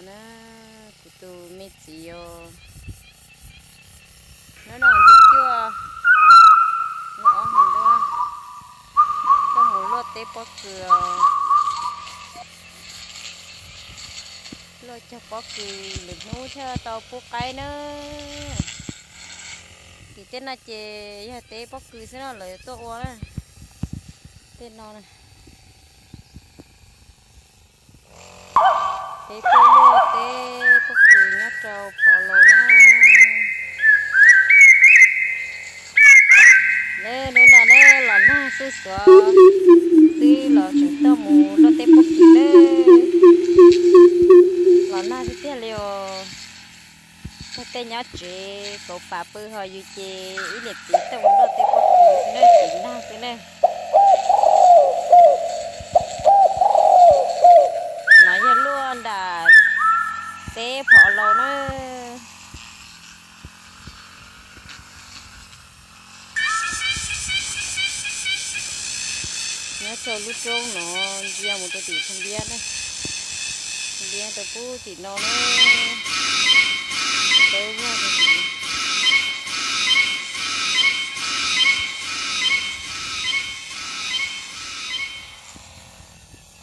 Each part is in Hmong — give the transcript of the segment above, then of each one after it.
Na, kuv tus me txiv os, hnub no hnub cuaj, hnub ob hlis ntuj, tuaj mus luaj teb pob kws os. Luaj cog pob kws lwm hnub thiaj tau pub qaib na. Tim tej no ces yog teb pob kws xwb no lawv tuaj ua na. Tej no na. Peb tuaj luaj teb pob kws nyob rau Phom Laus na. Neb hnub no neb los nag xwb xuav xwb los tseem tuaj mus luaj teb pob kws na. Los nag tiag tiag li os. Tag tej nyob tsev kauv pam pw ho yus ces ib niam txiv tuaj mus luaj teb pob kws xwb na, tsis nag xwb ne. No yog luaj nram teb Phom Laus na. Nyob rau lub roob no ntsia mus rau tim Thaj Npiab na. Thaj Npiab rau pub tim no na. Teb vog rau tim.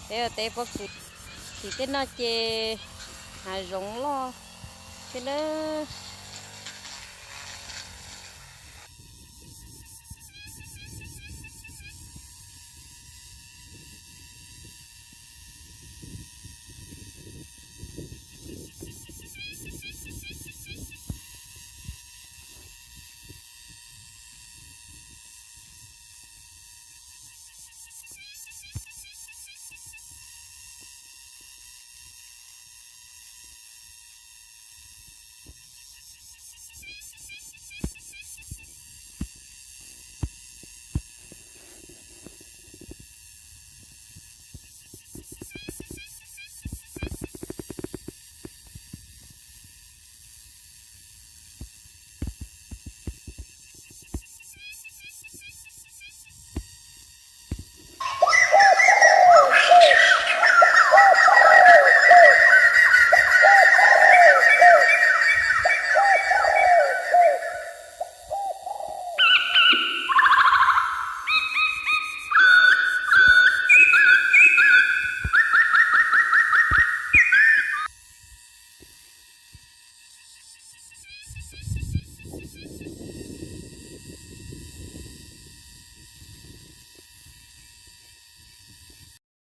Peb ua teb pob kws, tim tej no ces hav zoov loj thiab nawb.